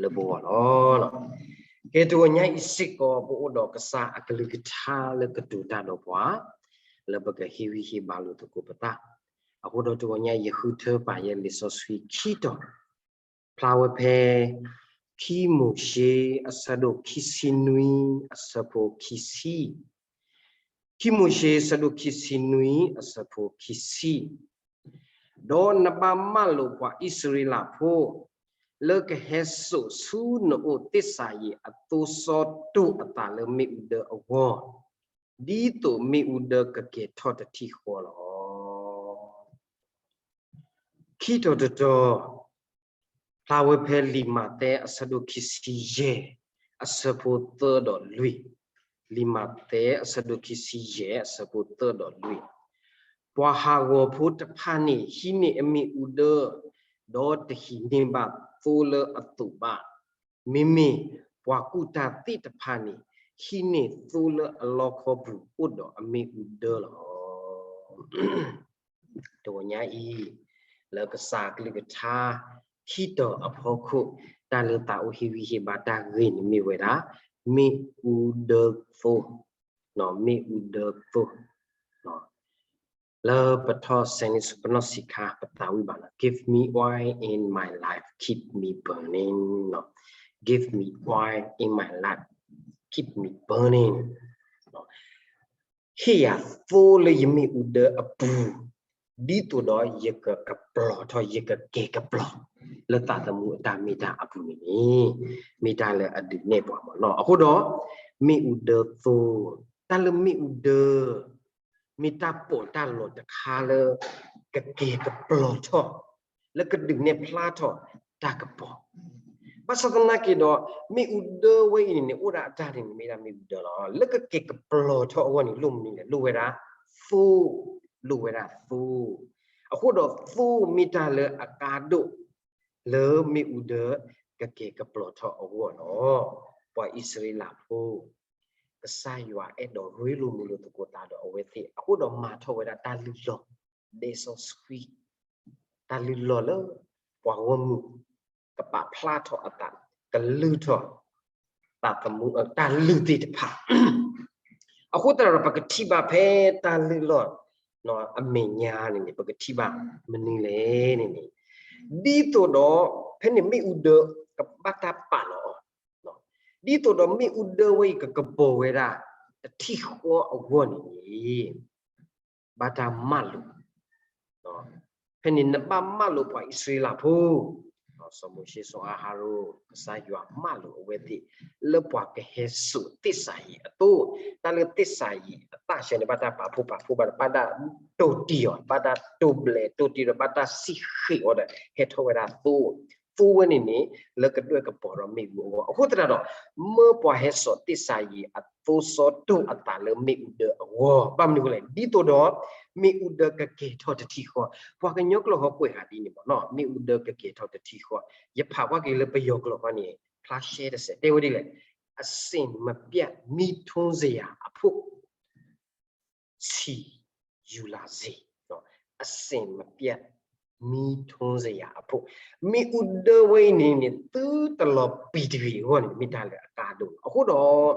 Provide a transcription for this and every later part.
လၢပဂီၢ်လီၤ. ကဲ တဂီၤညါအံၤစ့ၢ်ကီး ပအိၣ်ဒီးကစၢ်အကလုၢ်ကထါလၢကတိၤတၢ်ဒီးပှၤ လၢပကဟ့ၣ်ဂံၢ်ဟ့ၣ်ဘါလိာ်သကိးပသး. အဃိဒီးတဂီၤညါအံၤ ယဃုထၢပာ်ယဲလံာ်စီဆှံခံတီၤ ဖျါဝဲဖဲ ခံမိၤၡ့ အဆၢဒိၣ်ခံဆံနွံ အဆၢဖိခံဆံ, ခံမိၤၡ့ အဆၢဒိၣ်ခံဆံနွံ အဆၢဖိခံဆံ, ဒီးနဘၣ်မၢလိာ်ပှၤအံၣ်စရ့လးဖိ လၢကဟဲစိာ်ဆူနအိၣ်သ့ၣ်စၤယံးအသိစီတိၢ်အသးလၢမ့ၣ်အူဒၢအဂီၢ်, ဒ်သိးမ့ၣ်အူဒၢကကဲၤထီၣ်တထံၣ်ဃီလီၤ. ခံတီၤတတီၤ ဖျါဝဲဖဲလံာ်မးသဲအဆၢဒိၣ်ခံဆံယဲၢ် အဆၢဖိသၢဒီးလွံၢ်, လံာ်မးသဲအဆၢဒိၣ်ခံဆံယဲၢ် အဆၢဖိသၢဒီးလွံၢ်, ပှၤဟးဂီၤဖိတဖၣ်န့ၣ် ဟံးန့ၢ်အမ့ၣ်အူဒၢ ဒီးတဟံးန့ၢ်ဘၣ်သိလၢအသိးဘၣ်, မ့မ့ၢ်ပှၤကူၣ်တၢ်သ့ၣ်တဖၣ်န့ၣ် ဟံးန့ၢ်သိလၢအလီခီပူၤအိၣ်ဒီးအမ့ၣ်အူဒၢလီၤ. တဂီၤညါအံၤ လၢကစၢ်ကလုၢ်ကထါ ခံတီၤအဖီခိၣ် တၢ်လၢသးအိၣ်ဟ့ၣ်ဂံၢ်ဟ့ၣ်ဘါတၢ်ဂ့ၢ်န့ၣ်မ့ၢ်ဝဲဒၣ် မ့ၣ်အူဒၢသိ, မ့ၣ်အူဒၢသိ, လၢပထီၣ်စဲန့ၣ်ဆူပနီၢ်ဆံးခါ ပသးဝံၣ်ဘၣ်လီၤ. Give me oil in my life, keep me burning. Give me oil in my life, keep me burning. ဟ့ၣ်ယၤသိလၢယမ့ၣ်အူဒၢအပူၤ, ဒ်သိးဒီးယကကပျီၤထီၣ် ယကကဲၤကပျီၤ လၢသးသမူအတၢ်မ့ၢ်တၢ်အပူၤန့ၣ်န့ၣ် မ့ၢ်တၢ်လၢအဒုးနဲၣ်ပှၤမ့ၢ်နီၤ. အဃိဒီး မ့ၣ်အူဒၢသိ, တၢ်လၢမ့ၣ်အူဒၢ မ့ၢ်တၢ်ပီးတၢ်လီတခါလၢ ကကဲၤကပျီၤထီၣ် လၢကဒုးနဲၣ်ဖျါထီၣ်တၢ်ကပီၤ. ဘၣ်ဆၣ်သနာ်က့ဒီး မ့ၣ်အူဒၢဝဲအံၤန့ၣ်န့ၣ် အိၣ်ဒၣ်အတၢ်န့ၣ်န့ၣ် မ့ၢ်ဒၣ်မ့ၣ်အူဒၢလီၤ. လၢကကဲၤကပျီၤထီၣ်အဂီၢ်န့ၣ် လိၣ်မနုၤလဲၣ်, လိၣ်ဝဲဒၣ်သိ, လိၣ်ဝဲဒၣ်သိ. အဃိဒီးသိမ့ၢ်တၢ်လၢအကါဒိၣ် လၢမ့ၣ်အူဒၢကကဲၤကပျီၤထီၣ်အဂီၢ်လီၤ. ပှၤအံၣ်စရ့လးဖိ ကစၢ်ယွၤအဲၣ်ဒိးရ့လိာ်မုာ်လိာ်သကိးသးဒီးအဝဲသ့ၣ် အဃိဒီးမၤထီၣ်ဝဲဒၣ်တၢ်လုၢ်လီၢ် ဒဲစီဆှံ, တၢ်လုၢ်လီၢ်လၢ ပှၤဂီၢ်မုၢ် ကပာ်ဖျါထီၣ်အသး ကလုၢ်ထီၣ် သးသမူ တၢ်လုၢ်သ့ၣ်တဖၣ် အဃိသတးဒီး ပကထံၣ်ဘၣ်ဖဲတၢ်လုၢ်လီၢ် အမဲာ်ညါန့ၣ်န့ၣ် ပကထံၣ်ဘၣ်မနုၤလဲၣ်န့ၣ်န့ၣ် ဒ်သိးဒီး ဖဲန့ၣ်မ့ၣ်အူဒၢကဘၣ်တၢ်ပာ်လီၤအီၤ, ဒ်သိးဒီးမ့ၣ်အူဒၢဝဲအံၤ ကကပီၤဝဲဒၣ် တထံၣ်ဃီအဂီၢ်န့ၣ်န့ၣ် ဘၣ်တၢ်မၢလိာ် ဖဲန့ၣ်နဘၣ်မၢလိာ်ပှၤအံၣ်စရ့လးဖိ, စီၤမိၤၡ့ စီၤအၤဟရိၣ် ကစၢ်ယွၤမၢလိာ်အဝဲသ့ၣ် လၢပှၤကဟဲစိာ်သ့ၣ်စၤယံးအသိး, တၢ်လၢသ့ၣ်စၤယံးအသၣ်ဆၢန့ၣ် ဘၣ်တၢ်ပာ်ဖှိၣ်ပာ်ဖိဘၣ်ဒီး ဘၣ်တၢ်တိၢ်တံၢ်အီၤ, ဘၣ်တၢ်တိၢ်ဘျဲးတိၢ်တံၢ်ဒီး ဘၣ်တၢ်စံၣ်ဃ့ၣ်အီၤဒီး ဟဲထီၣ်ဝဲဒၣ်သိ, သိဝဲန့ၣ်န့ၣ် လၢကဒွဲၣ်ကပီၤဒီးမ့ၣ်အူအဂီၢ်, အဃိသတးဒီး မၢပှၤဟဲစိာ်သ့ၣ်စၤယံးအသိစီတိၢ်အသးလၢမ့ၣ်အူဒၢအဂီၢ်, ဘၣ်မနုၤအဃိလဲၣ်, ဒ်သိးဒီး မ့ၣ်အူဒၢကကဲၤထီၣ်တထံၣ်ဃီ, ပှၤကညီကျိာ်ဃီကွဲးဃာ်ဒ်န့ၣ်မ့ၢ်နီၤ, မ့ၣ်အူဒၢကကဲၤထီၣ်တထံၣ်ဃီ, ယဖးကွၢ်က့ၤလၢပယီၤကျိာ်ဃီန့ၣ် ဖျါရှဲတစဲး တဲဝဲဒ်လဲၣ်, အဆင်မပြတ်မီးထွန်းစရာအဖို့ ဆီယူလာစေ, အဆင်မပြတ်မီးထွန်းစရာအဖို့, မ့ၣ်အူဒၢဝဲအံၤန့ၣ်န့ၣ် သုတလီၤပံာ်တဂ့ၤအဂီၢ်န့ၣ် မ့ၢ်တၢ်လၢအကါဒိၣ်လီၤ. အဃိဒီး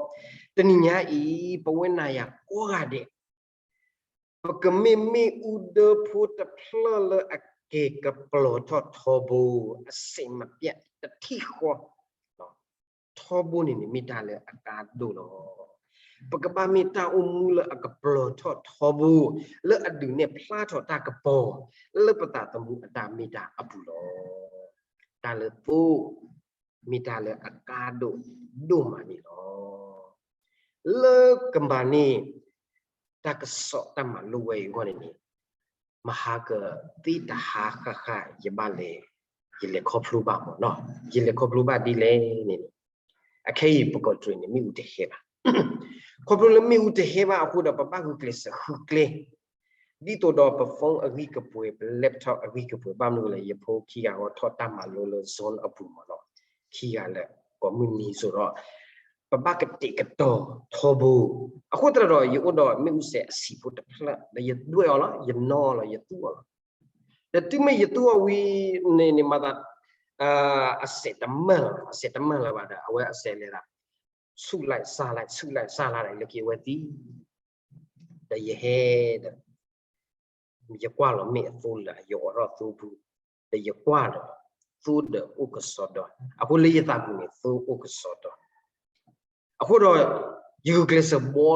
တနံၤညါအံၤ ပဝဲနၤယၤကိးဂၤဒဲး ပကမ့ၢ်မ့ၣ်အူဒၢဖိတဖျၢၣ်လၢအကဲၤကပျီၤထီၣ်ထီဘိ အဆင်မပြတ် တထံၣ်ဃီ ထီဘိန့ၣ်န့ၣ် မ့ၢ်တၢ်လၢအကါဒိၣ်လီၤ. ပကဘၣ်မ့ၢ်တၢ်အိၣ်မူလၢအကပျီၤထီၣ်ထီဘိ လၢအဒုးနဲၣ်ဖျါထီၣ်တၢ်ကပီၤ လၢပသးသမူအတၢ်မ့ၢ်တၢ်အပူၤလီၤ. တၢ်လၢသိ မ့ၢ်တၢ်လၢအကါဒိၣ်ဒိၣ်မးန့ၣ်လီၤ. လၢကမၤန့ၢ် တၢ်ကစီၣ်တၢ်မၤလိဝဲအံၤအဂီၢ်န့ၣ်န့ၣ် မဟါကသ့တဟါဃၣ်ဃၣ် ယဘၣ်လဲၤ ယလဲၤခီဖျိဘၣ်မ့ၢ်နီၤ, ယလဲၤခီဖျိဘၣ်ဒ်လဲၣ်န့ၣ်န့ၣ် အခဲအံၤပကီၢ်တရံးန့ၣ် မ့ၣ်အူတဟဲဘၣ်. ခီဖျိလၢမ့ၣ်အူတဟဲဘၣ်အဃိဒီး ပဘၣ်ဂုာ်ကျဲးစၢးဃုကျဲ ဒ်သိးဒီးပ phone အဂံၢ်ကပှဲၤ, ပ laptop အဂံၢ်ကပှဲၤ, ဘၣ်မနုၤလဲၣ် ယဖိခံဂၤဂီၢ်ထီၣ်တၢ်မၤလိလၢ Zoom အပူၤမ့ၢ်နီၤ, ခံဂၤလၢကိးမုၢ်နံၤစိၤဒီး ပဘၣ်ကတဲာ်ကတီၤထီဘိ. အဃိသတးဒီး ယအိၣ်ဒီးမ့ၣ်အူစဲးအဆံးဖိတဖျၢၣ် ဒီးယဒွဲၣ်အီၤလီၤ, ယနီၣ်အီၤလီၤ, ယသူအီၤလီၤ. ဒီးတုၤမ့ၢ်ယသူအီၤဝံၤန့ၣ်န့ၣ် မၤသး အစဲးတမၢၢ်လီၤ, အစဲးတမၢၢ်လၢၤဘၣ်ဒီး အဝဲအစဲးလဲၤသး ဆူၣ်လၢ်စၢ်လၢ် ဆူၣ်လၢ်စၢ်လၢ်ဒီး လၢခံအဝဲသံ ဒီးယဟဲဒီး ယကွၢ်လီၤမ့ၣ်အသိလၢ ယအိးထီၣ်သိပူၤ, ဒီးယကွၢ်ဒီး သိဒီးအိၣ်ကစီဒီ, အဃိလၢယသးပူၤန့ၣ် သိအိၣ်ကစီဒီ, အဃိဒီး ယဂုာ်ကျဲးစၢးဘီ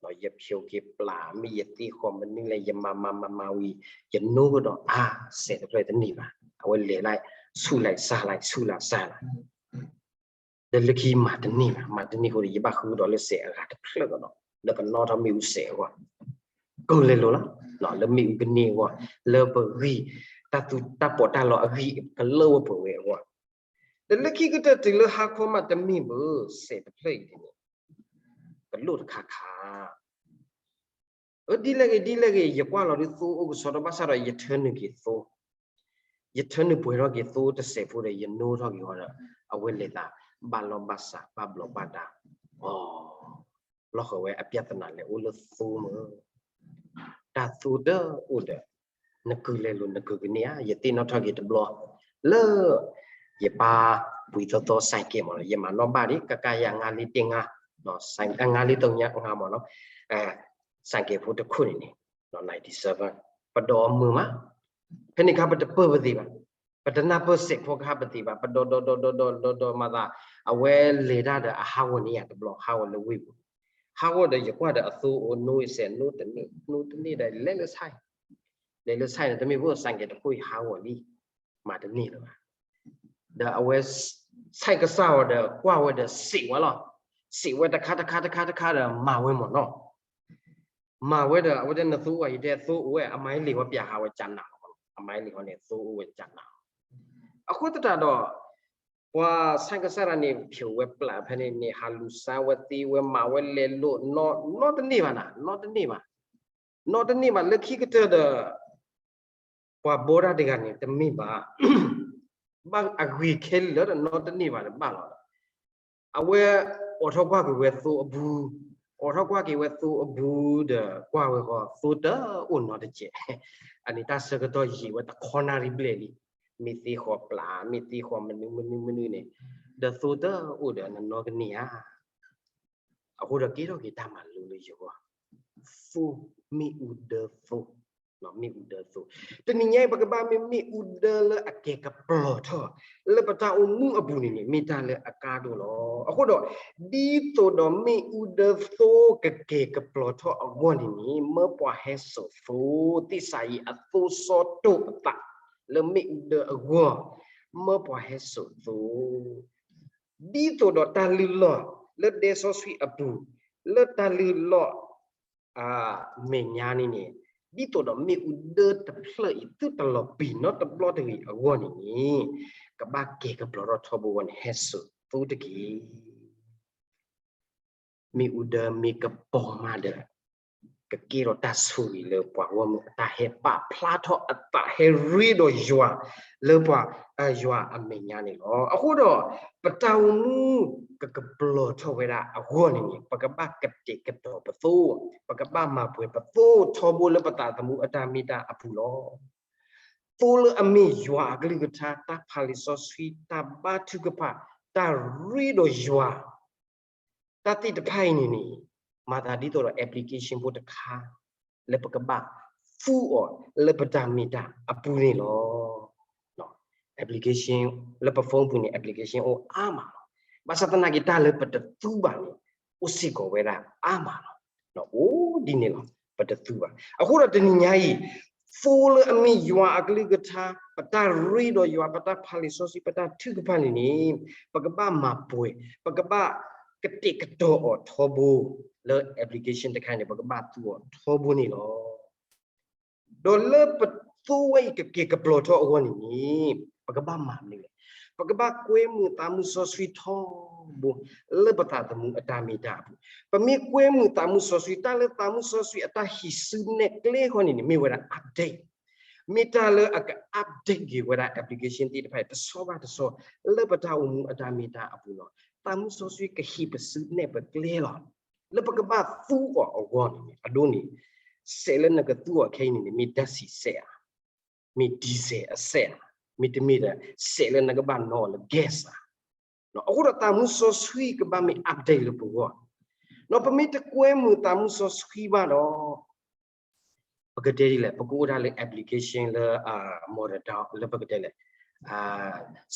လီၤ, ယဖျိးက့ၤပျၢ်မ့ၢ်ယသ့ဃီမနုၤလဲၣ် ယမၤမၤမၤမၤဝံၤ ယနိကဒီးအါ စဲးတဖျၢၣ်တန့ၢ်ဘၣ်, အဝဲလဲၤလၢ ဆူၣ်လၢ်စၢ်လၢ် ဆူၣ်လၢ်စၢ်လၢ် ဒီးလၢခံမၤတန့ၢ်ဘၣ်, မၤတန့ၢ်အဃိဒီး ယဘၣ်ဃုဒီးလၢစဲးအဂၤတဖျၢၣ်ကဒီး လၢကနီၣ်ထီၣ်မ့ၣ်အူစဲးအဂီၢ်, ကလဲၤလိာ်လီၤ, လၢမ့ၣ်အူကန့ၢ်အဂီၢ်, လၢပဂံၢ် တၢ်သူတၢ်ပီးတၢ်လီအဂံၢ်ကလၢဝဲပှဲၤဝဲအဂီၢ်, ဒီးလၢခံကတၢၢ်တုၤလၢဟါခီမးတမ့ၢ်ဘၣ် စဲးတဖျၢၣ်အံၤန့ၣ် ကလိၣ်တခါခါ အၢ ဒ်လဲၣ်ဂ့ၤ ဒ်လဲၣ်ဂ့ၤ ယကွၢ်လီၤဒ်သိအိၣ်ကစီဒီဘၣ်ဆၣ်ဒီး ယထၢနုာ်က့ၤသိ, ယထၢနုာ်ပှဲၤထီၣ်က့ၤသိတစဲးဖိဒီး ယနိထီၣ်က့ၤဃီဒီး အဝဲလဲၤသး ဘၣ်လီၢ်ဘၣ်စး ဘၣ်ဘျီးဘၣ်ဒါ, အီၤ လီၢ်ဃၢၤဝဲအပြဿနာလဲၤအိၣ်လၢသိမ့ၢ် တၢ်သိတအိၣ်ဒီး နကုၤလဲၤလိာ်နကုၤကန့ၢ်ဧါ, ယသ့ၣ်နီၣ်ထီၣ်က့ၤတဘျီ လၢ ယပၢ်ပှ့ၤသီသီ ဆိုင်ကယ် မ့ၢ်နီၤ, ယမၤနီၣ်ဘၣ်ဒံး ကကယ ငါးလေးတစ်ငါး,ဆိုင်ကယ် ငါးလေးသုံးငါး မ့ၢ်နီၤ, ဆိုင်ကယ်ဖိတခိၣ်န့ၣ်န့ၣ် ninety seven ပဒိးအမုာ်မး, ဖဲန့ၣ်ခါပတပၢၢ်ပသ့ဘၣ်, ပတနၢ်ပၢၢ်စဲးဖိကဟးပသ့ဘၣ်, ပဒိးဒိးဒိးဒိးဒိးဒိးဒိးမၤသး, အဝဲလဲၤတၢ်ဒီးအဟးဂီၤန့ၢ်ယၤတဘျီ, ဟးဂီၤလၢဝ့ၢ်ပူၤ, ဟးဂီၤဒီးယကွၢ်ဒီးအသိအိၣ်နိစဲး နိတန့ၢ် နိတန့ၢ်ဒီး လဲၤလၢ ဆိုင် လဲၤလၢ ဆိုင် န့ၣ် တမ့ၢ်ဖိ ဆိုင်ကယ် တခိၣ်အံၤဟးဂီၤလံ, မၤတန့ၢ်လၢၤဘၣ်, ဒီးအဝဲ ဆိုင် ကစၢ်အီၤဒီးကွၢ်ဝဲဒီးစံးဝဲလီၤ, စံးဝဲတခါတခါတခါတခါဒီးမၤဝဲမ့ၢ်နီၤ မၤဝဲဒီး အဝဲတဲနသိအိၣ်အံၤ တဲသိအိၣ်ဝဲ အမၤလံာ်ဝဲပျၢ်ဟးဝဲကနးလီၤ, အမၤလံာ်ဝဲန့ၣ် သိအိၣ်ဝဲကနးလီၤ, အဃိသတးဒီး ပှၤ ဆိုင် ကစၢ်ဒၣ်န့ၣ် ဖျိးဝဲပျၢ်ဖဲန့ၣ်န့ၣ် ဟးလူၤစါဝဲသ့ဝဲ မၤဝဲလဲၤလိာ် နီတန့ၢ်ဘၣ်နၤ နီတန့ၢ်ဘၣ်, နီတန့ၢ်ဘၣ် လၢခံကတၢၢ်ဒီး ပှၤဘီဒၣ်တဂၤန့ၣ် တမ့ၢ်ဘၣ်, ဘၣ်အဂ့ၤခဲလၢာ်လၢနီတန့ၢ်ဘၣ်တဘၣ်လီၤ, အဝဲအိးထီၣ်ကွၢ်က့ၤဝဲသိအဘူး, အိးထီၣ်ကွၢ်က့ၤဝဲသိအဘူးဒီး ကွၢ်ဝဲဃီသိတအိၣ်နီတစဲး, အန့ၣ်တၢ်ဆၢကတီၢ်ယံာ်ဝဲတခီနၣ်ရံၣ်ဘျဲၣ်လံ, မ့ၢ်သ့ဃီပျၢ် မ့ၢ်သ့ဃီမနုၤမနုၤမနုၤန့ၣ်, ဒီးသိတအိၣ်ဒီးနနီၢ်ကန့ၢ်ဧါ အဃိဒီးကဲထီၣ်က့ၤတၢ်မၤလိလၢယဂီၢ်, သိ, မ့ၣ်အူဒၢသိ, မ့ၣ်အူဒၢသိ, တနံၤညါအံၤ ပကဘၣ်မ့ၢ်မ့ၣ်အူဒၢလၢအကဲၤကပျီၤထီၣ် လၢပတၢ်အိၣ်မူအပူၤန့ၣ်န့ၣ် မ့ၢ်တၢ်လၢအကါဒိၣ်လီၤ. အဃိဒီး ဒ်သိးဒီးမ့ၣ်အူဒၢသိကကဲၤကပျီၤထီၣ်အဂီၢ်န့ၣ်န့ၣ် မၢပှၤဟဲစိာ်သိ, သ့ၣ်စးအံၤအသိစီတိၢ်အသး လၢမ့ၣ်အူဒၢအဂီၢ်, မၢပှၤဟဲစိာ်သိ ဒ်သိးဒီးတၢ်လုၢ်လီၢ်လၢဒဲစီဆှံအပူၤ, လၢတၢ်လုၢ်လီၢ် အမဲာ်ညါန့ၣ်န့ၣ်, ဒ်သိးဒီးမ့ၣ်အူဒၢတဖျၢၣ်အံၤ သုတလီၤပံာ်နီတဘျီတဂ့ၤအဂီၢ်န့ၣ်န့ၣ်, ကဘၣ်ကဲၤကပျီၤထီၣ်ထီဘိအဂီၢ်န့ၣ် ဟဲစိာ်သိတက့ၢ်. မ့ၣ်အူဒၢမ့ၢ်ကပီၤမးဒီး ကကဲထီၣ်တၢ်ဆိၣ်ဂ့ၤလၢပှၤဂီၢ်မုၢ်အတၢ်ဟဲပာ်ဖျါထီၣ်အသးဟဲရ့ဒီးယွၤ လၢပှၤ ယွၤအမဲာ်ညါန့ၣ်လီၤ. အဃိဒီး ပတၢ်အိၣ်မူကကပျီၤထီၣ်ဝဲဒၣ်အဂီၢ်န့ၣ်န့ၣ် ပကဘၣ်ကတဲာ်ကတီၤပသိ, ပကဘၣ်မၤပှဲၤပသိထီဘိလၢပသးသမူအတၢ်မ့ၢ်တၢ်အပူၤလီၤ. သိလၢအမ့ၢ်ယွၤအကလုၢ်ကထါ, တၢ်ဖးလံာ်စီဆှံ, တၢ်ဘါထုကဖၣ်, တၢ်ရ့ဒီးယွၤ တၢ်သ့ၣ်တဖၣ်အံၤန့ၣ်န့ၣ် မၤသးဒ်သိးဒီး application ဖိတခါ လၢပကဘၣ်သူအီၤလၢပတၢ်မ့ၢ်တၢ်အပူၤန့ၣ်လီၤ. application လၢပ phone ပူၤန့ၣ် application အိၣ်အါမးလီၤ. ဘၣ်ဆၣ်သနာ်က့ တၢ်လၢပတသူဘၣ်န့ၣ် အိၣ်စ့ၢ်ကီးဝဲဒၣ်အါမးလီၤ. အိၣ်ဒ်န့ၣ်လီၤ ပတသူဘၣ်. အဃိဒီးတနံၤညါအံၤ သိလၢအမ့ၢ်ယွၤအကလုၢ်ကထါ, ပတၢ်ရ့ဒီးယွၤ, ပတၢ်ဖးလံာ်စီဆှံ, ပတၢ်ထုကဖၣ်န့ၣ်န့ၣ် ပကဘၣ်မၤပှဲၤ, ပကဘၣ်ကတဲာ်ကတီၤအီၤထီဘိ, လၢ application တခါန့ၣ် ပကဘၣ်သူအီၤထီဘိန့ၣ်လီၤ. ဒီးလၢပသိဝဲအံၤကကဲၤကပျီၤထီၣ်အဂီၢ်န့ၣ်န့ၣ် ပကဘၣ်မၤမနုၤလဲၣ်. ပကဘၣ်ကွဲမုာ်သးမုၢ်စီဆှံထီဘိ လၢပသးသမူအတၢ်မ့ၢ်တၢ်အပူၤ. ပမ့ၢ်ကွဲမုာ်သးမုၢ်စီဆှံ, တၢ်လၢသးမုၢ်စီဆှံအတၢ်ဟံးစုနဲၣ်ကျဲဃီန့ၣ်န့ၣ် မ့ၢ်ဝဲဒၣ် update, မ့ၢ်တၢ်လၢအက update က့ၤဝဲဒၣ် application သ့ၣ်တဖၣ်အံၤ တဆီဘၣ်တဆီ လၢပတၢ်အိၣ်မူအတၢ်မ့ၢ်တၢ်အပူၤလီၤ. သးမုၢ်စီဆှံကဟံးပစုနဲၣ်ပကျဲလီၤ. လၢပကဘၣ်သူအီၤအဂီၢ်န့ၣ်န့ၣ် အဒိန့ၣ် စဲးလၢနကသူအီၤခဲအံၤန့ၣ်န့ၣ် မ့ၢ်ဓာတ်ဆီစက်ဧါ, မ့ၢ် diesel အစက်ဧါ မ့တမ့ၢ်ဒီး စဲးလၢနကဘၣ်နီအီၤလၢ gas ဧါ. အဃိဒီးသးမုၢ်စီဆှံကဘၣ်မ့ၢ် update လၢပဂီၢ်, ပမ့ၢ်တကွဲမုာ်သးမုၢ်စီဆှံဘၣ်ဒီး ပကတဲဒ်လဲၣ် ပကအိၣ်ဒၣ်လၢ application လၢ မီၢ်တဒါ လၢပကတဲလဲၣ်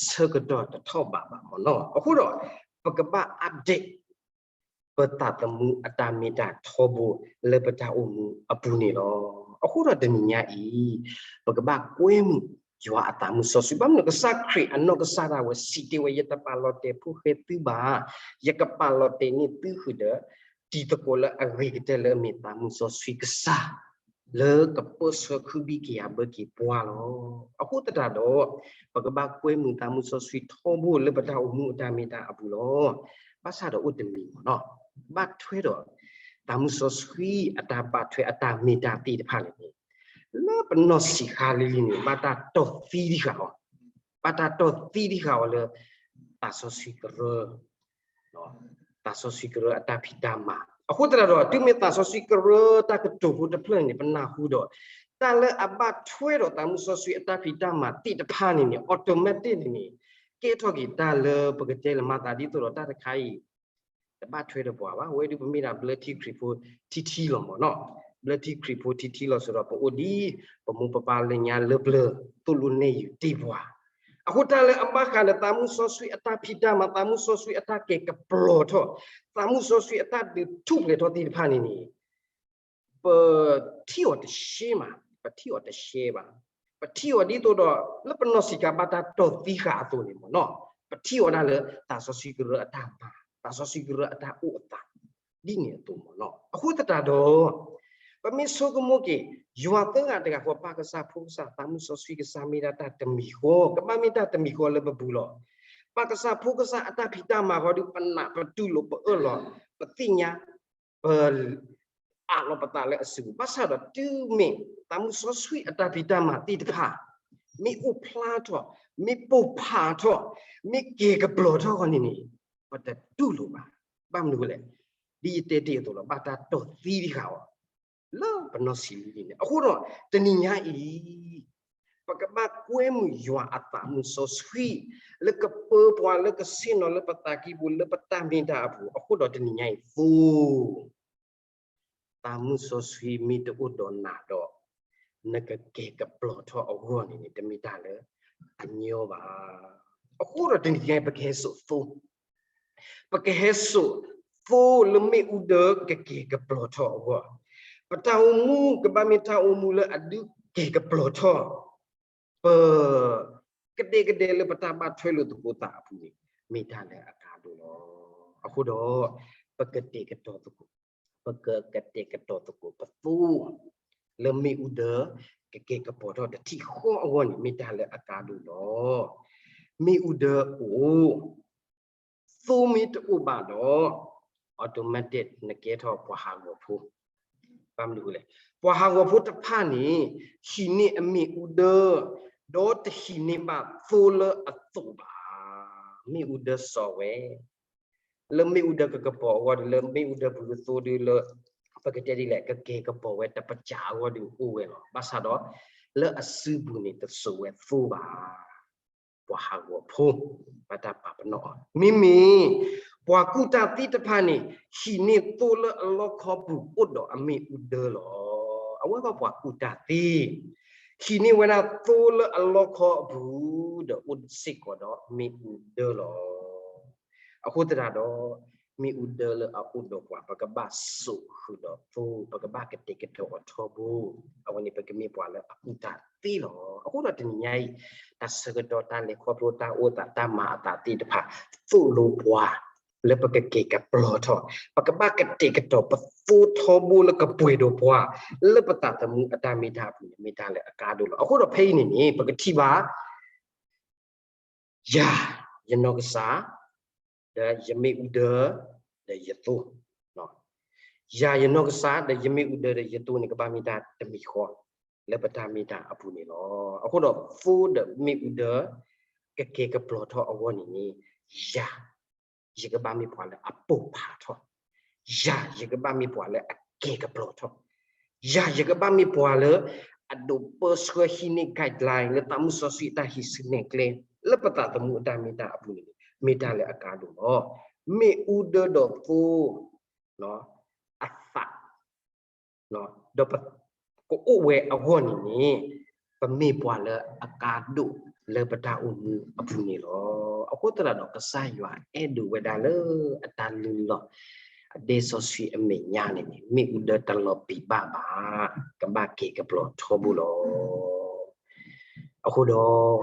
ဆၢကတီၢ်တထီၣ်ဘးဘၣ်မ့ၢ်နီၤ. အဃိဒီး ပကဘၣ် update ပသးသမူအတၢ်မ့ၢ်တၢ်ထီဘိလၢပတၢ်အိၣ်မူအပူၤန့ၣ်လီၤ. အဃိဒီးတနံၤညါအံၤ ပကဘၣ်ကွဲမုာ်ယွၤအသးမုၢ်စီဆှံ ဘၣ်မနုၤကစၢ်ခရံာ်အနီၢ်ကစၢ်ဒၣ်ဝဲစံးတ့ၢ်ဝဲ ယတပာ်လီၤတဲာ်ဖိၣ်ဃဲသုဘၣ်, ယကပာ်လီၤတဲာ်န့ၢ်သုဃုာ်ဒီး တံၤသကိးလၢအဂ့ၤကတၢၢ်လၢအမ့ၢ်သးမုၢ်စီဆှံကစၢ် လၢကပၢဆှၢခုဘံၣ်ကယၤဘၢက့ၤပှၤလီၤ. အဃိသတးဒီး ပကဘၣ်ကွဲမုာ်သးမုၢ်စီဆှံထီဘိလၢပတၢ်အိၣ်မူအတၢ်မ့ၢ်တၢ်အပူၤလီၤ. ဘၣ်ဆၣ်ဒီးအိၣ်တမံၤမ့ၢ်နီၤ ဘၣ်ထွဲဒီး သးမုၢ်စီဆှံအတၢ်ဘၣ်ထွဲအတၢ်မ့ၢ်တၢ်သ့ၣ်တဖၣ်န့ၣ်န့ၣ် လၢပနီၢ်ဆံးခါလံၤလံၤန့ၣ် ဘၣ်တၢ်တီၢ်သံတံၢ်ဃာ်အီၤ, ဘၣ်တၢ်တီၢ်သံတံၢ်ဃာ်အီၤလၢ သးစီဆှံကရၢ သးစီဆှံကရၢအတၢ်ဖံးတၢ်မၤ, အဃိသတးဒီး တုၤမ့ၢ်သးစီဆှံကရၢတၢ်ကတိၤဖိတဖျၢၣ်န့ၣ် ပနၢ်ဟူဒီး တၢ်လၢအဘၣ်ထွဲဒီးသးမုၢ်စီဆှံအတၢ်ဖံးတၢ်မၤသ့ၣ်တဖၣ်န့ၣ်န့ၣ် automatic န့ၣ်န့ၣ် ကဲထီၣ်က့ၤတၢ်လၢပကတဲလၢမၤသးဒ်သိးဒီးတၢ်တခါအံၤ တဘၣ်ထွဲဒီးပှၤဘၣ်. အဝဲဒၣ်ပမ့ၢ်ဒၣ်ဘျၢထံခရံာ်ဖိထံထံလီၤမ့ၢ်နီၤ, ဘျၢထံခရံာ်ဖိထံထံလီၤစ့ၢ်ဒီး ပအိၣ်ဒ်ပမိၢ်ပပၢ်လၢညါလၢပျၢၤ သိၣ်လိနဲၣ်ယုာ်တ့ၢ်ပှၤ, အဃိတၢ်လၢအဘၣ်ဃးဒီးသးမုၢ်စီဆှံအတၢ်ဖံးတၢ်မၤ, သးမုၢ်စီဆှံအတၢ်ကဲၤကပျီၤထီၣ်, သးမုၢ်စီဆှံအတၢ်ဒုးထူၣ်ဖျဲးထီၣ်သ့ၣ်တဖၣ်န့ၣ်န့ၣ် ပထံၣ်အီၤတရှဲမး, ပထံၣ်အီၤတရှဲဘၣ်. ပထံၣ်အီၤဒ်သိးဒီး လၢပနီၢ်ဆံးခါဘၣ်တၢ်တီၢ်သံဃာ်အသိးန့ၣ်မ့ၢ်နီၤ, ပထံၣ်အီၤဒၣ်လၢသးစီဆှံကရၢအတၢ်မၤ, သးစီဆှံကရၢအတၢ်အိၣ်အသး ဒ်န့ၣ်အသိးမ့ၢ်နီၤ. အဃိသတးဒီး ပမ့ၢ်ဆိကမိၣ်က့ၤ ယွၤသၢဂၤတဂၤဃီ ပၢ်ကစၢ် ဖိကစၢ် သးမုၢ်စီဆှံကစၢ်မ့ၢ်ဒၣ်တၢ်တမံၤဃီ, ကဘၣ်မ့ၢ်တၢ်တမံၤဃီလၢပပူၤလီၤ. ပၢ်ကစၢ် ဖိကစၢ်အတၢ်ဖံးတၢ်မၤဃီဒီး ပနာ်ပတူၢ်လိာ်ပအၢၣ်လီၤ ပသ့ၣ်ညါ ပ အးလီၤပသးလၢအစုပူၤ, ဘၣ်ဆၣ်ဒီးတုၤမ့ၢ်သးမုၢ်စီဆှံအတၢ်ဖံးတၢ်မၤသ့ၣ်တဖၣ် မ့ၢ်အိၣ်ဖျါထီၣ်, မ့ၢ်ပိၢ်ဖးထီၣ်, မ့ၢ်ကဲၤကပျီၤထီၣ်ဃီန့ၣ်န့ၣ် ပတတူၢ်လိာ်ဘၣ်. ဘၣ်မနုၤလဲၣ်, ဒ်ယတဲတ့ၢ်အသိးလီၤ, ဘၣ်တၢ်တီၢ်သံတံၢ်ဃာ်အီၤ လၢပနီၢ်ဆံးလံၤန့ၣ်. အဃိဒီး တနံၤညါအံၤ ပကဘၣ်ကွဲမုာ်ယွၤအသးမုၢ်စီဆှံ လၢကပၢပှၤ လၢကဆ့ၣ်နီၤလၢပသးကံၢ်ပူၤ လၢပတၢ်မ့ၢ်တၢ်အပူၤ. အဃိဒီးတနံၤညါအံၤ သိ သးမုၢ်စီဆှံမ့ၢ်တအိၣ်ဒီးနၤဒီး နကကဲၤကပျီၤထီၣ်အဂီၢ်န့ၣ်န့ၣ် တမ့ၢ်တၢ်လၢအညီဘၣ်. အဃိဒီးတနံၤညါအံၤ ပကဟဲစိာ်သိ ပကဟဲစိာ်သိလၢမ့ၣ်အူဒၢကကဲၤကပျီၤထီၣ်အဂီၢ်, ပတၢ်အိၣ်မူကဘၣ်မ့ၢ်တၢ်အိၣ်မူလၢအဒုးကဲၤကပျီၤထီၣ်, ပ ကဒဲကဒဲလၢပတၢ်ဘၣ်ထွဲလိာ်သကိးသးအပူၤန့ၣ် မ့ၢ်တၢ်လၢအကါဒိၣ်လီၤ. အဃိဒီး ပကတဲာ်ကတီၤသကိး, ပကကတဲာ်ကတီၤသကိးပသိ လၢမ့ၣ်အူဒၢကကဲၤကပျီၤထီၣ်တထံၣ်ဃီအဂီၢ်န့ၣ် မ့ၢ်တၢ်လၢအကါဒိၣ်လီၤ. မ့ၣ်အူဒၢအိၣ် သိမ့ၢ်တအိၣ်ဘၣ်ဒီး automatic နကဲထီၣ်ပှၤဟးဂီၤဖိ. ဘၣ်မနုၤလဲၣ်, ပှၤဟးဂီၤဖိတဖၣ်န့ၣ် ဟံးန့ၢ်အမ့ၣ်အူဒၢ ဒီးတဟံးန့ၢ်ဘၣ်သိလၢအသိးဘၣ်. မ့ၣ်အူဒၢစီၤဝဲ လၢမ့ၣ်အူဒၢကကပီၤအဂီၢ်ဒီး လၢမ့ၣ်အူဒၢပူၤသိဒီးလၢ ပကတဲဒ်လဲၣ် ကကဲၤကပီၤဝဲတပစၢအဂီၢ်ဒီးအိၣ်ဝဲလီၤ. ဘၣ်ဆၣ်ဒီး လၢအစုပူၤန့ၣ်တစိာ်ဝဲသိဘၣ်. ပှၤဟးဂီၤဖိ ဘၣ်တၢ်ပာ်ပနီၣ်အီၤ မ့မ့ၢ် ပှၤကူၣ်တၢ်သ့တဖၣ်န့ၣ် ဟံးန့ၢ်သိလၢအလီၢ်ခီပူၤအိၣ်ဒီးအမ့ၣ်အူဒၢလီၤ. အဝဲဘၣ်ပှၤကူၣ်တၢ်သ့ ဟံးန့ၢ်ဝဲဒၣ်သိလၢအလီၢ်ခီအပူၤ ဒီးအိၣ်စ့ၢ်ကီးဒီးမ့ၣ်အူဒၢလီၤ. အဃိသတးဒီး မ့ၣ်အူဒၢလၢအအိၣ်ဒီးပှၤ ပကဘၣ်စိာ်ဃုာ်ဒီးသိ, ပကဘၣ်ကတဲာ်ကတီၤအီၤထီဘိ, အဝဲန့ၣ်ပကမ့ၢ်ပှၤလၢအကူၣ်တၢ်သ့လီၤ. အဃိဒီးတနံၤညါအံၤ တၢ်ဆၢကတီၢ်တၢ်လဲၤခီဖျိတၢ်အိၣ်သးတၢ်မၤအသးသ့ၣ်တဖၣ် သိၣ်လိပှၤ လၢပကကဲၤကပျီၤထီၣ်, ပကဘၣ်ကတဲာ်ကတီၤပသိထီဘိလၢကပှဲၤဒီးပှၤ လၢပသးသမူအတၢ်မ့ၢ်တၢ်အပူၤန့ၣ် မ့ၢ်တၢ်လၢအကါဒိၣ်လီၤ. အဃိဒီးဖဲအံၤန့ၣ်န့ၣ် ပကထံၣ်ဘၣ် ယၤ ယနီၢ်ကစၢ် ဒီးယမ့ၣ်အူဒၢ ဒီးယသိ, ယၤ ယနီၢ်ကစၢ် ဒီးယမ့ၣ်အူဒၢဒီးယသိန့ၣ် ကဘၣ်မ့ၢ်တၢ်တမံၤဃီ လၢပတၢ်မ့ၢ်တၢ်အပူၤန့ၣ်လီၤ. အဃိဒီးသိဒီးမ့ၣ်အူဒၢ ကကဲၤကပျီၤထီၣ်အဂီၢ်န့ၣ်န့ၣ် ယၤ ယကဘၣ်မ့ၢ်ပှၤလၢအပိၢ်ဖးထီၣ်, ယၤ ယကဘၣ်မ့ၢ်ပှၤလၢအကဲၤကပျီၤထီၣ်, ယၤ ယကဘၣ်မ့ၢ်ပှၤလၢ အဒိးပၢဆှၢဟံးန့ၢ် guideline လၢသးမုၢ်စီဆှံအတၢ်ဟံးစုနဲၣ်ကျဲ လၢပသးသမူအတၢ်မ့ၢ်တၢ်အပူၤန့ၣ် မ့ၢ်တၢ်လၢအကါဒိၣ်လီၤ. မ့ၣ်အူဒၢဒီးသိ အသး ဒီးပကအိၣ်ဝဲအဂီၢ်န့ၣ်န့ၣ် ပမ့ၢ်ပှၤလၢအကါဒိၣ်လၢပတၢ်အိၣ်မူအပူၤန့ၣ်လီၤ. အဃိသတးဒီး ကစၢ်ယွၤအဲၣ်ဒိးဝဲဒၣ်လၢအတၢ်လုၢ်လီၢ် အဒဲစီဆှံအမဲာ်ညါန့ၣ်န့ၣ် မ့ၣ်အူဒၢတလီၤပံာ်ဘၣ်ဘၣ်, ကဘၣ်က့ၤကပျီၤထီဘိလီၤ. အဃိဒီး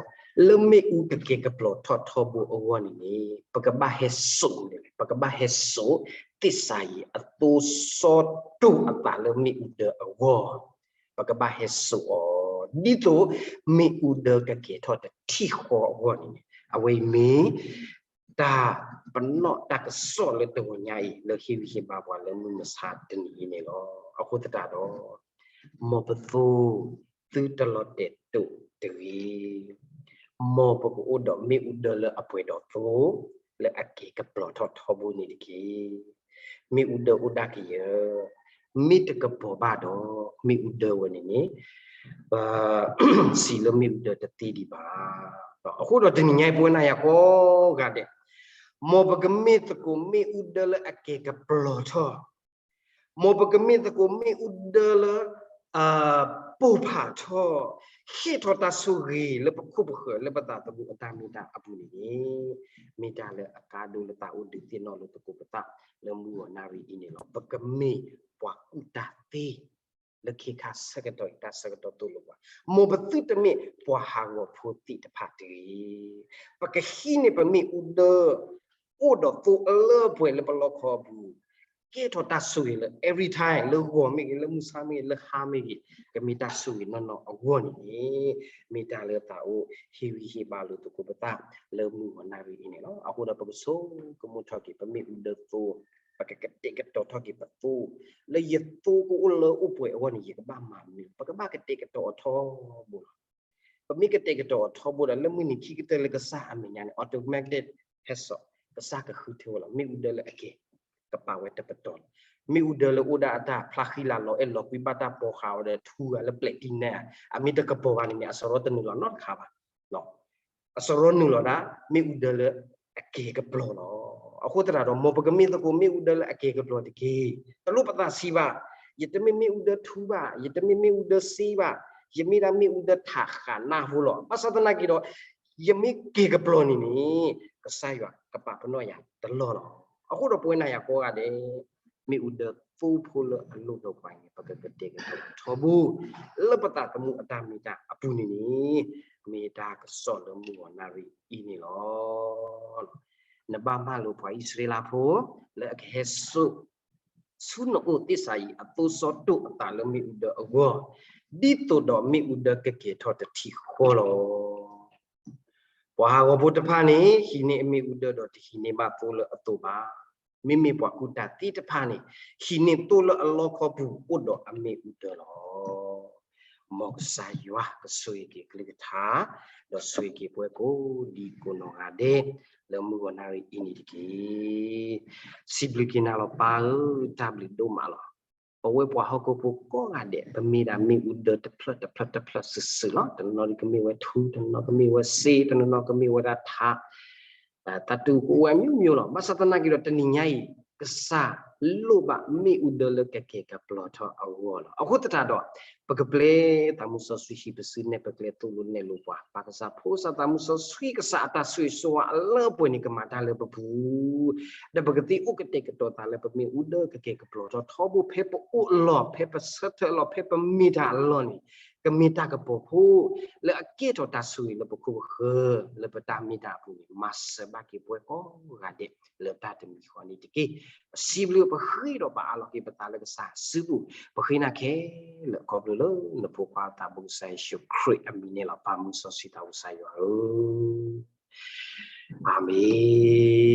လၢမ့ၣ်အူကက့ၤကပျီၤထီၣ်ထီဘိအဂီၢ်န့ၣ်န့ၣ် ပကဘၣ်ဟဲစိာ်န့ၣ် ပကဘၣ်ဟဲစိာ်သ့ၣ်စၤယံၤအသိစီတိၢ်အသးလၢမ့ၣ်အူဒၢအဂီၢ်, ပကဘၣ်ဟဲစိာ်အီၤ ဒ်သိးမ့ၣ်အူဒၢကကဲၤထီၣ်တထံၣ်ဃီအဂီၢ်န့ၣ်န့ၣ် အဝဲအံၤမ့ၢ် တၢ်ပနီၣ်တၢ်ကစီၣ်လၢတဂီၤညါအံၤ လၢဟ့ၣ်ဂံၢ်ဟ့ၣ်ဘါပှၤလၢမုၢ်မဆါတနံၤအံၤန့ၣ်လီၤ. အဃိသတးဒီး မ်ပသိသုတလီၤတဲာ်တိာ်တဂ့ၤ, မ်ပကအိၣ်ဒီးမ့ၣ်အူဒၢလၢအပှဲၤဒီးသိ လၢအက့ၤကပျီၤထီၣ်ထီဘိန့ၣ်တက့ၢ်. မ့ၣ်အူဒၢအိၣ်ဒၣ်ကယၢၤ, မ့ၢ်တကပီၤဘၣ်ဒီး မ့ၣ်အူဒၢဝဲန့ၣ်န့ၣ် ပစံးလၢမ့ၣ်အူဒၢတသ့ဒံးဘၣ်. အဃိဒီးတနံၤညါအံၤပဝဲနၤယၤကိးဂၤဒဲး, မ်ပကမ့ၢ်သကိးမ့ၣ်အူဒၢလၢအက့ၤကပျီၤထီၣ်, မ်ပကမ့ၢ်သကိးမ့ၣ်အူဒၢလၢ ပိၢ်ဖးထီၣ်, ဟ့ၣ်ထီၣ်တၢ်ဆိၣ်ဂ့ၤလၢပခိၣ်ပဃၢၤလၢပသးသမူအတၢ်မ့ၢ်တၢ်အပူၤန့ၣ်န့ၣ် မ့ၢ်တၢ်လၢအကါဒိၣ်လၢသးအိၣ်ဒုးသ့ၣ်နီၣ်လၢသကိးပသးလၢမုၢ်ဂီၤနၣ်ရံၣ်အံၤန့ၣ်လီၤ. ပကမ့ၢ်ပှၤကူၣ်တၢ်သ့ လၢခ့ခါဆၢကတီၢ်အံၤတၢ်ဆၢကတီၢ်သိၣ်လိပှၤ, မ်ပသုတမ့ၢ်ပှၤဟးဂီၤဖိသ့ၣ်တဖၣ်တဂ့ၤ. ပကဟံးန့ၢ်ပမ့ၣ်အူဒၢ အိၣ်ဒီးသိအလၢပှဲၤလၢပလီခီအပူၤ, ကဲထီၣ်တၢ်ဆိၣ်ဂ့ၤလၢ every time လၢဂီၤမ့ၢ်ဂ့ၤ လၢမုၢ်ဆါမ့ၢ်ဂ့ၤ လၢဟါမ့ၢ်ဂ့ၤ, ကမ့ၢ်တၢ်ဆိၣ်ဂ့ၤနီၢ်နီၢ်အဂီၢ်န့ၣ်န့ၣ် မ့ၢ်တၢ်လၢသးအိၣ်ဟ့ၣ်ဂံၢ်ဟ့ၣ်ဘါလိာ်သကိးပသးလၢမုၢ်ဂီၤနၣ်ရံၣ်အံၤန့ၣ်လီၤ. အဃိဒီးပကဆိကမိၣ်ထီၣ်က့ၤ ပမ့ၣ်အူဒၢသိ ပကကတဲာ်ကတီၤထီၣ်က့ၤပသိ, လၢယသိကအိၣ်လၢအိၣ်ပှဲၤအဂီၢ်န့ၣ် ယကဘၣ်မၤမနုၤ, ပကဘၣ်ကတဲာ်ကတီၤအီၤထီဘိလီၤ. ပမ့ၢ်ကတဲာ်ကတီၤအီၤထီဘိဒီး လၢမုၢ်နံၤခံကတၢၢ်လၢကစၢ်အမဲာ်ညါန့ၣ် automatic ဟဲစိာ်, ကစၢ်ကဃုထၢဝဲလီၤ. မ့ၣ်အူဒၢလၢအကဲၤ ကပာ်ဝဲတပတီၢ်လီၤ. မ့ၣ်အူဒၢလၢအိၣ်ဒၣ်အတၢ်ဖျါဃံလၤလီၤအဲၣ်လီၤကွံ ဘၣ်တၢ်ပိာ်ဃာ်အီၤဒီးထူဂၤလၢပျဲးတံၢ်နဲၣ်ဧါ, အမ့ၢ်တကပီၤဘၣ်န့ၣ်န့ၣ် အစရီတနုာ်လီၤနီတခါဘၣ်. အစရီနုာ်လီၤဒၣ် မ့ၣ်အူဒၢလၢအကဲၤကပျီၤလီၤ. အဃိသတးဒီး မ်ပကမ့ၢ်သကိးမ့ၣ်အူဒၢလၢအကဲၤကပျီၤတက့ၢ်. တလိၣ်ပသးဆံးဘၣ်, ယတမ့ၢ်မ့ၣ်အူဒၢထူဘၣ်, ယတမ့ၢ်မ့ၣ်အူဒၢစ့ဘၣ်, ယမ့ၢ်ဒၣ်မ့ၣ်အူဒၢထးဃာ်နၢ်ဟူလီၤ. ဘၣ်ဆၣ်သနာ်က့ဒီး ယမ့ၢ်ကဲၤကပျီၤန့ၣ်န့ၣ် ကစၢ်ယွၤကပာ်ပနီၣ်ယၤတလီၢ်လီၤ. အဃိဒီးပဝဲနၤယၤကိးဂၤဒဲး မ့ၣ်အူဒၢသိဖိလၢအလိၣ်ဒီးပှၤန့ၣ် ပကကတဲာ်ကတီၤထီဘိ လၢပသးသမူအတၢ်မ့ၢ်တၢ်အပူၤန့ၣ်န့ၣ် မ့ၢ်တၢ်ကစီၣ်လၢမုၢ်ဂီၤနၣ်ရံၣ်အံၤန့ၣ်လီၤ. နဘၣ်မၤလိာ်ပှၤအံၣ်စရ့လးဖိ လၢအကဟဲစိာ် ဆူနအိၣ်သ့ၣ်စၤယံးအသိစီတိၢ်အသးလၢမ့ၣ်အူဒၢအဂီၢ်, ဒ်သိးဒီးမ့ၣ်အူဒၢကကဲၤထီၣ်တထံၣ်ဃီလီၤ. ပှၤဟးဂီၤဖိတဖၣ်န့ၣ် ဟံးန့ၢ်အမ့ၣ်အူဒၢဒီးတဟံးန့ၢ်ဘၣ်သိလၢအသိဘၣ်. မ့မ့ၢ်ပှၤကူၣ်တၢ်သ့တဖၣ်န့ၣ် ဟံးန့ၢ်သိလၢအလီခီပူၤအိၣ်ဒီးအမ့ၣ်အူဒၢလီၤ. မ်ကစၢ်ယွၤကဆိၣ်ဂ့ၤက့ၤကလုၢ်ကထါ ဒီးဆိၣ်ဂ့ၤက့ၤပှၤကိးဒံကိးနီၢ်ဂၤဒဲး လၢမုၢ်ဂီၤနၣ်ရံၣ်အံၤန့ၣ်တက့ၢ်. စံးဘျုးက့ၤနၤလီၤပၢ်ဧၢ, တၢ်ဘျုးဒိၣ်မးလီၤ. ပဝဲပှၤဟီၣ်ခိၣ်ဖိကိးဂၤဒဲး ပမ့ၢ်ဒၣ်မ့ၣ်အူဒၢတဖျၢၣ်တဖျၢၣ်တဖျၢၣ်စုာ်စုာ်လီၤ. တနီၤနီၤကမ့ၢ်ဝဲထူ, တနီၤနီၤကမ့ၢ်ဝဲစ့, တနီၤနီၤကမ့ၢ်ဝဲဒၣ်ထး တၢ်တူၢ်ကအိၣ်ဝဲအမျိုးမျိုးလီၤ. ဘၣ်ဆၣ်သနာ်က့ဒီး တနံၤညါအံၤ ကစၢ်လိၣ်ဘၣ်မ့ၣ်အူဒၢလၢကကဲၤကပျီၤထီၣ်အဂီၢ်လီၤ. အဃိသတးဒီး ပကပျဲသးမုၢ်စီဆှံဟံးပစုနဲၣ်ပကျဲသိၣ်လိနဲၣ်လိပှၤ, ပၢ်ကစၢ်ဖိစၢ်သးမုၢ်စီဆှံကစၢ်အတၢ်ဆိၣ်ဂ့ၤဆိၣ်ဝါအလၢပှဲၤန့ၣ် ကမၤတၢ်လၢပပူၤ ဒီးပကသ့အိၣ်ကတဲာ်ကတီၤသးလၢပမ့ၣ်အူဒၢကကဲၤကပျီၤထီၣ်ထီဘိ ဖဲပအိၣ်အလီၢ်, ဖဲပဆၢထၢၣ်အလီၢ်, ဖဲပမ့ၢ်တၢ်အလီၢ်န့ၣ် ကမ့ၢ်တၢ်ကပီၤဖိ လၢအကဲထီၣ်တၢ်ဆိၣ်ဂ့ၤလၢပခိၣ်ပဃၢၤ လၢပတၢ်မ့ၢ်တၢ်အပူၤန့ၣ် မၤစၢၤဘၣ်က့ၤပဝဲကိးဂၤဒဲး လၢတၢ်တမံၤဃီန့ၣ်တက့ၢ်. ပစံးဘျုးပဃ့ဒီးပအးလီၤက့ၤပသးလၢကစၢ်စုပူၤ, ပဃ့နၤခဲလၢာ်ခီဖျိလၢ နဖိခွါသးဘိကစၢ်ယ့ၣ်ၡူးခရံာ်အမံၤန့ၣ်လီၤ. ပၢ်မုၢ်စီဆှံသးဘိကစၢ်ယွၤဧၢ, အၤမ့ၣ်.